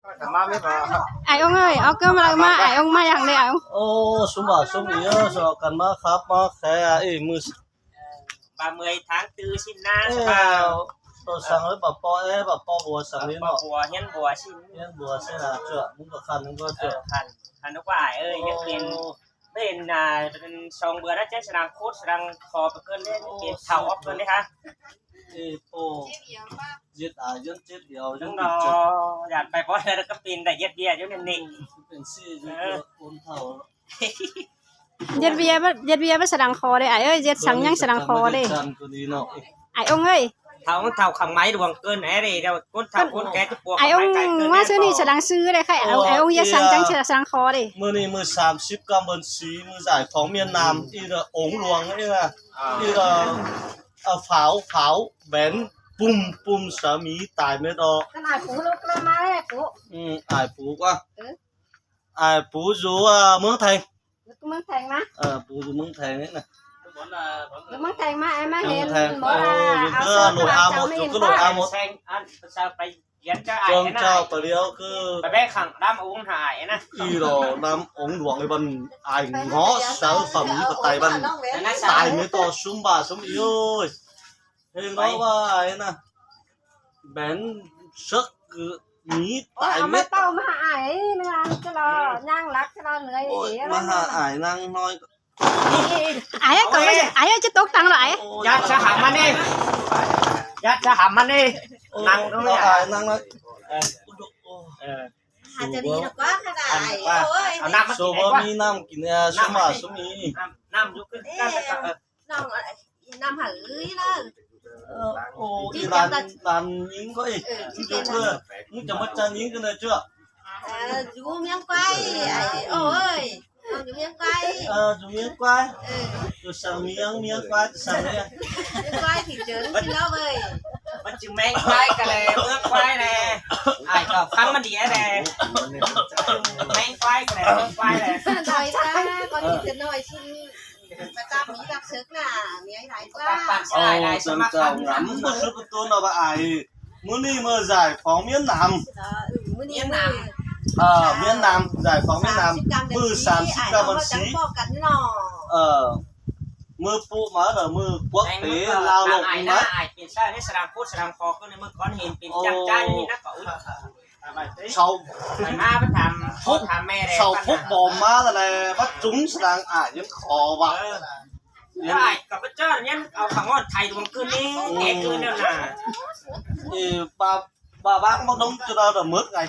ອາຍອົງເອີຍ ເອົາເກີມາລະມາ ອາຍອົງມາຢ່າງເດອາຍອົງ. ໂອ້ ຊຸມບາຊຸມອີເອີ ຊອກກັນມາຄັບມາແຄອີມື້ ບາເມື່ອຍທາງຕື່ຊິນນາ ເອີ ສະບາຍ ໂຕສັງເອີຍ ບາປໍເອີຍ ບາປໍບົວສັງນີ້ເນາະ ບົວຮຽນບົວຊິນ ຮຽນບົວຊິນນາເຈົ້າ ມຶງກໍຄັນ ມຶງກໍເຈົ້າ ຄັນ ຄັນນະກວ່າເອີຍ ຍັງເປັນ ເປັນ ອ່າ ເປັນສອງເດືອນແລ້ວ ເຈັດສະດັງໂຄດສະດັງຄໍໄປເກີນເດ້ ເປັນເຖົ້າອອກເກີນເດ້ຮະ. ເອີ ໂອ້ ເຈັດອາ ຢ້ານເຈັດອຽວ ຍັງເປັນເຈັບ ຢ້ານໄປບໍ່ໄດ້ ແລ້ວກໍເປັນໄດ້ເຢັດເບຍຢູ່ນັ້ນນີ້ ເປັນຊີ້ຢູ່ ເອີ ຄົນເຖົ້າ ເຢັດເບຍ ເຢັດເບຍ ສະດັງຄໍເດ້ ອ້າຍເອີຍ ເຈັດສັງຍັງສະດັງຄໍເດ້ ອ້າຍອົງເອີຍ. ເຖົ້າ ເຖົ້າຂ້າງໄມ້ດວງເກີນແດ່ເດ້ ຄົນເຖົ້າຄົນແກ່ຈະປວກ ອ້າຍອົງມາຊື່ນີ້ສະດັງຊື່ເດ້ ໄຄ ອ້າຍອົງເຢັດສັງຈັ່ງສະດັງຄໍເດ້. ມື້ນີ້ມື້ສາມສິບກຳເດືອນສີ່ ມື້ສາຍຂອງວຽດນາມ ອີລະອົງຫຼວງ ອີລະ ອີລະ ອາ ຝາວ ຝາວ ແບນ ປຸ່ມ ປຸ່ມ ສາມີຕາຍແມ່ດອກ ຂະໜາດປູລຸກແລ້ວມາແລ້ວປູ ອືມ ອ້າຍປູກວ່າ ເອີ ອ້າຍປູຢູ່ ເອີ ເມືອງແທງ ເມືອງແທງມາ ເອີ ປູຢູ່ເມືອງແທງນີ້ນະ ຢູ່ເມືອງແທງມາ ອ້າຍມາເຫັນ ເມືອງແທງ ບໍ່ລະ ເອົາເຊີນພະເຈົ້າມາເຫັນ ໂລດອາໝົດ ແທງ ອັນ ພະເຈົ້າໄປ ຢ້ຽມເຈົ້າອ້າຍ ເຈົ້າ ນະ ເຈົ້າໄປລຽວຄື ໄປແບກຂັງດຳອົງຫາອ້າຍນະ ອີຫຼໍນຳອົງຫຼວງໃນບັນອ້າຍເງາະເຊົາຄຳມີປະໄຕບັນ ຕາຍມື້ຕໍ່ຊຸມບາຊຸມອີໂອ້ຍ ເຫັນບໍ່ວ່າອ້າຍນະ ແບນເສິກຄືມີຕາຍເມັດ ເອົາມາເຕົ້າມາຫາອ້າຍນະ ຈະລໍຍ່າງລັກຈະລໍເໜືອຍ ໂອ້ຍ ເອ ມາຫາອ້າຍນາງນ້ອຍ ອ້າຍກໍ ອ້າຍຈະຕົກຕັງລະອ້າຍ ຢ່າສະຫາມານີ້ ຢ່າສະຫາມານີ້ ນັ່ງຕົງນີ້ ນັ່ງເລີຍ ເອີ ເອີ ອາດຈະມີນະກວ່າຂະໜາດ ໂອ້ຍ ເອົານ້ຳມາກິນ ໂຊບໍ່ມີນ້ຳກິນ ເອີ ຊຸມມາຊຸມອີ ນ້ຳ ນ້ຳຢູ່ຄືກັນ ເອີ ນ້ອງ ນ້ຳຫາເອີຍເນາະ ເອີ ໂອ້ ອີຫຼານ ຫຼານຍິງກໍອີ ເອີ ມຶງຈະມາຈັນຍິງກັນເດີເຈົ້າ ເອີ ຢູ່ວຽງໄກ ໂອ້ຍ ຢູ່ວຽງໄກ ເອີ ຢູ່ວຽງໄກ ເອີ ຢູ່ສັງວຽງ ວຽງໄກ ສັງວຽງ ວຽງໄກທີ່ເຈີນຊິເນາະເວີຍ ມັນຈະແມງໄກກະແລ ເມືອງໄກແລ ອ້າຍກໍຟັງມັນດີແລ ແມງໄກກະແລ ເມືອງໄກແລ ໜ້ອຍຊະ ກໍຊິເປັນໜ້ອຍຊິ ປະຈຳມີລັກເສິກນະ ມີຫຼາຍກວ່າ ໂອ້ ຈັງເຈົ້າ ງາມບໍ່ສຸດປະຕູເນາະ ວ່າອ້າຍ ມື້ນີ້ມື້ສາຍຂອງວຽດນາມ ເອີ ມື້ນີ້ມື້ ເອີ ວຽດນາມ ສາຍຂອງວຽດນາມ ມື້ສາມສິບກຳເດືອນສີ່ ເອີ ມື້ປຸມາເດີ ມື້ກວກເຕະລາວລົງມາ ອ້າຍເປັນຊາຍໃນສະດາງໂຄດສະດາງຄໍ ກໍໃນມື້ກ່ອນເຫັນເປັນຈັກຈານນີ້ນະ ກໍອຸດ ເຊົາ ໄປມາໄປຖາມພໍ່ຖາມແມ່ແດ່ ເຊົາພົກບອມມາແລ້ວແຫຼະ ມາຈຸງສະດາງອ້າຍຍັງຂໍວ່າ ເອີ ອ້າຍກັບພະເຈົ້າຍັງເອົາຂະຫອດໄທດວງຄືນນີ້ແຕກຄືນແລ້ວນະ ເອີ ບາ ບາບາງບໍ່ດົງຈະໄດ້ດອກໝົດໄງ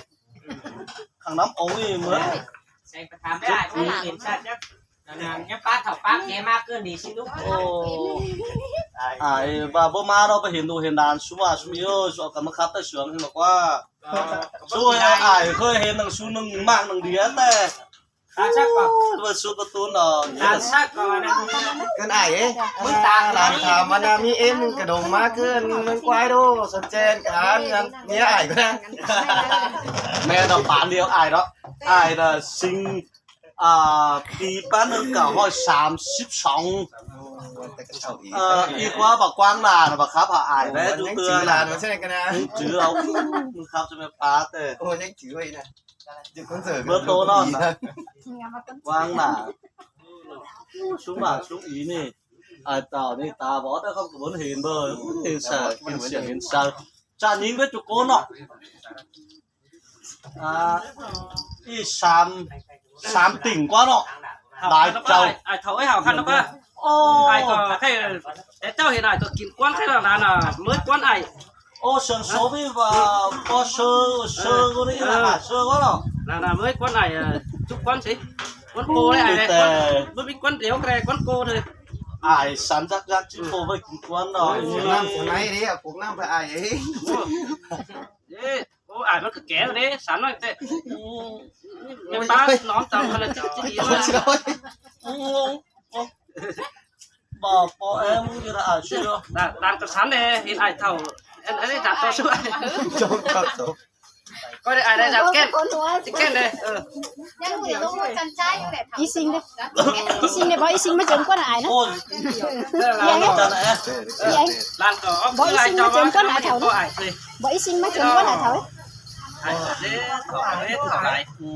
ຂ້າງນ້ຳອົງນີ້ໝົດ ແສງໄປຖາມໄດ້ອ້າຍເປັນຊາດຈັກ ອັນນັ້ນຍັງປາເຖົ້າປາແກ່ມາເກີນນີ້ຊິລູກ ໂອ້ ອ້າຍວ່າບໍ່ມາເນາະ ໄປເຫັນລູກເຫັນຫຼານຊຸມວ່າຊຸມອີເອີຍ ຊຸເອົາກັນມາຂັບແຕ່ເຊື່ອງນີ້ບອກວ່າ ເອີ ຊຸເອີຍ ອ້າຍເຄີຍເຫັນໜັງຊຸໜຶ່ງໝາກໜັງເດຍແຕ່ ຕາຊັກກໍ ໂອ້ຍ ບໍ່ສຸກກະຕູນດອກ ຕາຊັກກໍອັນນັ້ນ ເກີນອ້າຍເອີຍ ມຶງຕາຫຼານຖາມວ່ານາມີເອັນກະດົງມາເກີນເມືອງຄວາຍໂດ ສົນແຈນກະຫາເມຍອ້າຍກໍໄດ້ ແມ່ນດອກປານດຽວອ້າຍເນາະ ອ້າຍນະຊິງ ອ່າ ປີປະມານໜຶ່ງເກົ້າຮ້ອຍສາມສິບສອງ ເອີ ອີກວ່າບັກກວາງໜ້ານະ ບັກຄັບຫາອາຍແດ່ ຈູເຕືອນນະ ຍັງຈື່ເອົາ ມຶງຄັບຈະແມ່ນປາແຕ່ ໂອ້ ຍັງຈື່ໄວ້ນະ ເບີໂຕເນາະ ກວາງໜ້າ ຊຸມບາກຊຸມອີນີ້ ອາຍເຕົານີ້ຕາບອດ ແຕ່ເຂົາກໍບໍ່ເຫັນເບີ ເຫັນສາ ເຫັນສຽງ ເຫັນສາ ຈານຍິງໄດ້ຈຸໂກນເນາະ ອ່າ ອີສາມ ສາມຕິ່ງກວ່າເນາະ ຫຼາຍເຈົ້າ ອ້າຍເຖົ້າເອີຍ ເຮົາຄັນນະ ໂອ້ ອ້າຍກໍໃຫ້ ແຕ່ເຈົ້າເຫັນອ້າຍກໍກິນກວນໃຫ້ລະນະ ເມີກວນອ້າຍ ໂອ້ ເຊີງໂຊມີວ່າບໍ່ເຊີ ເຊີນີ້ລະ ເຊີວ່າເນາະ ນະ ເມີກວນອ້າຍ ຈຸກວນຊິ ກວນໂກເລີຍອ້າຍເດ້ ບໍ່ມີກວນດຽວກໍໄດ້ ກວນໂກເລີຍ ອ້າຍສັນຈັກຍັກຊິໂກໄວ້ກິນກວນເນາະ ໂອ້ຍ ນ້ຳສະໄໝເດ້ ເອົາປຸກນ້ຳໄປອ້າຍເອີຍ ເອີ ໂອ້ ອ້າຍມັນກໍແກ່ເດ້ ສັນນ້ອຍແຕ່ ອືມ ແມ່ປ້ານ້ອງເຈົ້າກໍເລີຍຈິດດີ ບໍ່ ບໍ່ແອມຢູ່ລະອາຍຊິເນາະ ຕາມກະສັນເດ້ ເຫັນອ້າຍເຖົ້າ ອັນ ອັນນີ້ດັບຕໍ່ຊ່ວຍ ຈົບ ຈົບ ກໍໄດ້ອ້າຍໄດ້ດັບແກ້ນ ຊິແກ້ນເດ້ ເອີ ຍັງບໍ່ລົງຈັນຈ່າຍຢູ່ແຫຼະ ອີຊິງເດ້ ອີຊິງເດ້ ບໍ່ ອີຊິງມາເຈີມກ່ອນອ້າຍນະ ໂອ້ຍ ອີຫຍັງ ຈັ່ງໃດ ອີຫຍັງ ຫຼານກໍ ບໍ່ ອີຊິງມາເຈີມກ່ອນອ້າຍເຖົ້າ ບໍ່ ອີຊິງມາເຈີມກ່ອນອ້າຍເຖົ້າ ເອີ ເອີ ເອີ ເອີ ເອີ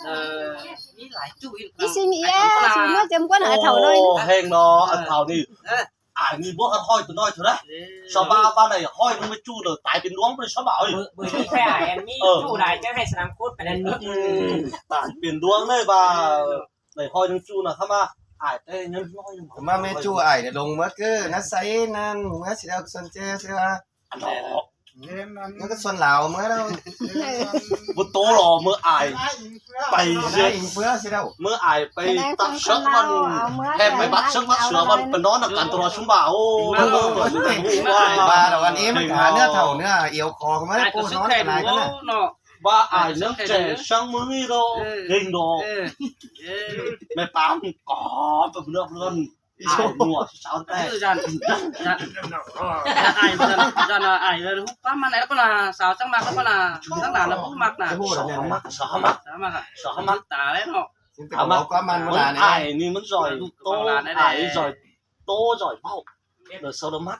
ເອີ ມີຫຼາຍຈຸອີກ ອີ່ຊິງອີ່ແອ ຊິເມືອຈຳກວນຫາເຖົ້າໜ້ອຍ ໂອ້ ແຮງເນາະ ອັນເຖົ້ານີ້ ເອີ ອ້າຍນີ້ບໍ່ທັນຮ້ອຍຕົວນ້ອຍເທື່ອໃດ ຊາວບ້ານວ່າໄດ້ຮ້ອຍໜຶ່ງແມ່ຈູ້ເດີ ຕາຍເປັນດວງບໍ່ໄດ້ຊາວບ້າເອີຍ ເບີ ເບີແທ້ ອັນມີຈູ້ຫຼາຍ ຈະໃຫ້ສະໜາມຂຸດປານນັ້ນ ອືມ ຕາຍເປັນດວງເລີຍວ່າ ເອີ ໄດ້ຮ້ອຍໜຶ່ງຈູ້ນະ ຄຳວ່າອ້າຍແຕ່ຍັງນ້ອຍ ມາແມ່ຈູ້ອ້າຍນີ້ລົງໝົດ ຄື ນາໄຊນັ້ນ ເມືອຊິໄດ້ເອົາຊົນແຈຊິວ່າ ອັນດອກ ມັນກໍຊົນລາວເມືອແລ້ວ ບໍ່ໂຕຫຼໍ ເມື່ອອ້າຍໄປ ເມື່ອອ້າຍໄປຕັດເຊືອກມັນ ແຮມໄປບັດເຊືອກມັນ ເສືອມັນໄປນອນນຳກັນຕະຫຼອດຊຸມບ່າວ ໂອ້ຍ ວ່າດອກ ອັນນີ້ມັນຫາເນື້ອເຖົ້າເນື້ອອຽວຄໍ ມັນໄດ້ປູນອນກັນຫຼາຍເນາະ ວ່າອ້າຍຍັງແຈງຊ່າງມື້ນີ້ດອກ ເອີ ເກັ່ງດອກ ເອີ ເອີ ແມ່ປ້າມັນກອດໄປເລື່ອຍເລື່ອຍ ອ້າຍຫົວເຊົາແຕກ ຢ້ານ ຢ້ານ ອ້າຍຢ້ານ ຢ້ານອ້າຍເລີຍ ຄວາມມັນໄດ້ແລ້ວກໍລະ ສາວຈັ່ງມັກແລ້ວກໍລະ ທັງຫຼານລະບໍ່ມັກນະ ສາວມັກ ສາວມັກ ສາວມັກ ຕາແລ້ວເນາະ ເອົາມາຄວາມມັນ ອ້າຍນີ້ມັນຊ່ອຍໂຕ ອ້າຍຊ່ອຍໂຕ ຊ່ອຍເວົ້າ ເດີສາວມັກ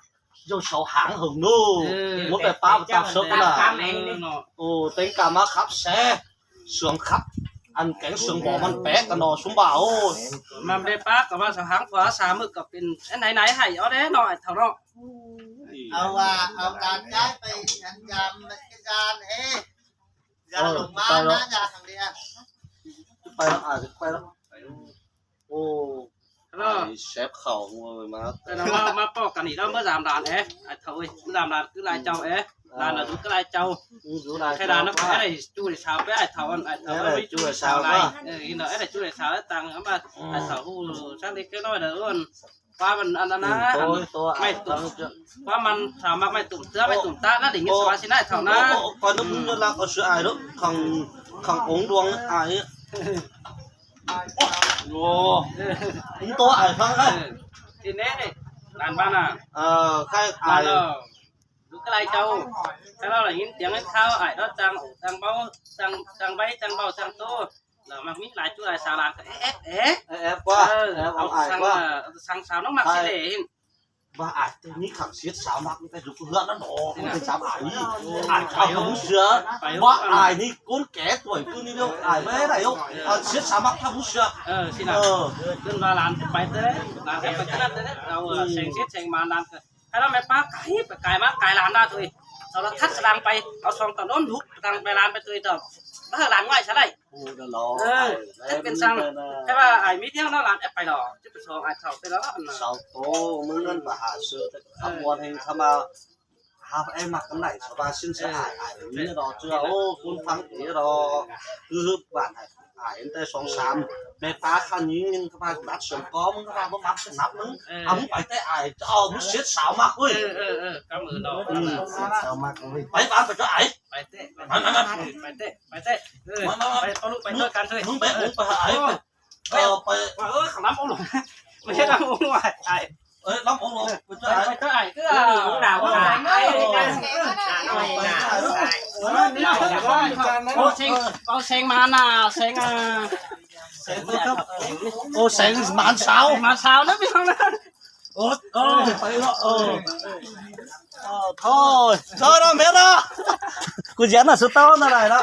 ເຈົ້າສາວຫາງເຫິງເດີ ເອີ ໝົດແຕ່ປ້າຕາເສິບນະ ເອີເນາະ ໂອ້ ແຕ່ງການມາຄັບແຊ ເຊື່ອງຄັບ ອັນແກງເຊື່ອງບໍ່ມັນແປກກັນເນາະ ຊຸມບ່າວ ມັນໄດ້ປາກກັບວ່າສະຫາງຂວາສາມມື້ກໍເປັນອັນໃດໆໃຫ້ເອົາແດ່ເນາະ ໄອ້ເຖົ້າເນາະ ເອົາວ່າເອົາການຍ້າຍໄປອັນຍາມມັນກະຍານເຮ ຢ່າລົງມານະ ຢ່າທາງເດ ໄປແລ້ວ ອາດຈະໄປແລ້ວ ໂອ້ ແຊບເຂົ້າເວີຍມາ ແຕ່ວ່າມາປອກກັນອີກແລ້ວ ເມື່ອສາມດານເອ ໄອ້ເຖົ້າເອີຍ ສາມດານຄືຫຼາຍເຈົ້າເອ ຫຼານລະດຸກະຫຼາຍເຈົ້າ ແຄ່ຫຼານນະ ໃຫ້ໄດ້ຈູ້ໄດ້ສາວໄປ ໄອ້ເຖົ້າ ໄອ້ເຖົ້າ ໄດ້ຈູ້ໄດ້ສາວ ເອີ ເຫັນດອກ ໄດ້ຈູ້ໄດ້ສາວ ຕັ້ງເອົາມາ ໄອ້ເຖົ້າຮູ້ຊ່າງເລັກຊ່າງນ້ອຍເດີ ວ່າມັນອັນນັ້ນນະ ໄມ້ຕຸ່ມ ວ່າມັນສາມາດໄມ້ຕຸ່ມເສືອ ໄມ້ຕຸ່ມຕານະ ໄດ້ຍິນສະຫວັດຊິນະ ໄອ້ເຖົ້ານະ ໂອ້ ຂ້ອຍນຶກວ່າລັກເອົາເສືອອ້າຍເດີ ຂັງ ຂັງອົງດວງອ້າຍ ໂອ້ ໂຕອ້າຍຟັງເດີ ເອີ ທີ່ແນ່ນີ້ ຫຼານບ້ານນະ ເອີ ໃຄອ້າຍ ລູກກະໄລເຈົ້າ ຖ້າເຮົາໄດ້ຍິນສຽງເຮົາອ້າຍເນາະ ຈັ່ງ ຈັ່ງເບົາ ຈັ່ງ ຈັ່ງໄວ ຈັ່ງເບົາ ຈັ່ງໂຕ ລະມັກມີຫຼາຍຈຸຫຼາຍສາວຫຼານກໍແອບແອບ ແອບກວ່າ ເອີ ແອບເອົາອ້າຍກວ່າ ເອີ ສັ່ງສາວນ້ອງມັກຊິເດ ວ່າອາດຈະມີຄັນເສດສາວມັກແຕ່ຢູ່ເຮືອນນັ້ນດອກ ເປັນສາວອ້າຍ ອາດຈະບໍ່ເຊື່ອ ວ່າອ້າຍນີ້ຄົນແກ່ຕົວຍຄືນີ້ດຽວ ອ້າຍບໍ່ໄດ້ດອກ ເສດສາວມັກຖ້າບໍ່ເຊື່ອ ເອີ ຊິນະ ເອີ ເອີ້ນວ່າຫຼານໄປເດີ ຫຼານໄປເດີ ເອົາແສງເສດແສງມານຫຼານ ໃຫ້ລາວແມ່ປ້າໄກໄປໄກມາໄກຫຼານລາວໂຕຍ ໂທລະທັດສະດັງໄປ ເອົາສອງຕະໜົນຮຸກທາງໄປຫຼານໄປໂຕຍ ເຈົ້າ ມາເຮີຫຼານງ່ອຍຊະໄດ໋ ໂອ້ ເອີ ເປັນຈັ່ງ ແຕ່ວ່າອ້າຍມີດຽວເນາະ ຫຼານແອບໄປດອກ ຈະໄປສອງອ້າຍເຖົ້າໄປແລ້ວ ເຊົາໂຕ ມື້ນັ້ນມາຫາຊື້ແຕ່ຄຳມ່ວນແຮງ ຄຳວ່າ ຫາໄອ້ມັກອັນໃດ ສະບາຍຊິນສະອາຍ ອ້າຍມີດອກ ເຊື່ອ ໂອ້ ຄຸນຟັງດີດອກ ຄືບ້ານ ອ້າຍເຫັນແຕ່ສອງສາມ ແມ່ປ້າຄັນຍິງ ເຂົາວ່ານັດສວນກອງ ເຂົາວ່າບໍ່ມັກສະໜັບ ເອີ ເອົາ ໄປແຕ່ອ້າຍ ເອົາ ເສດສາວມັກເວີຍ ເອີ ເອີ ເອີ ກຳເອີດອກ ອືມ ເສດສາວມັກເວີຍ ໄປບ້ານໄປເຈົ້າອ້າຍ ໄປແຕ່ ໄປ ໄປ ໄປແຕ່ ໄປແຕ່ ເອີ ໄປ ໄປ ໄປ ໄປ ໄປ ໄປ ໄປ ໄປ ໄປ ໄປ ເອີ ໄປ ເອີ ຂະລຳອົງລົງ ບໍ່ໃຊ່ລຳອົງລົງ ອ້າຍ ເອີ ລຳອົງລົງ ໄປເຈົ້າອ້າຍ ໄປເຈົ້າອ້າຍ ຄື ເອີ ລຳອົງລົງ ອ້າຍ ອ້າຍ ອ້າຍ ໂອ້ ເສັງ ເອົາເສັງມານະ ເສັງ ເອີ ເສັງ ໂອ້ ເສັງມານສາວ ມານສາວເນາະ ພີ່ນ້ອງເນາະ ໂອ້ ໂອ້ ໄປເນາະ ເອີ ໂອ້ ໂທ້ ເຈົ້ານະ ແມ່ນນະ ກູຢານນະ ສຸດເຕົ້ານະ ໄດ້ນະ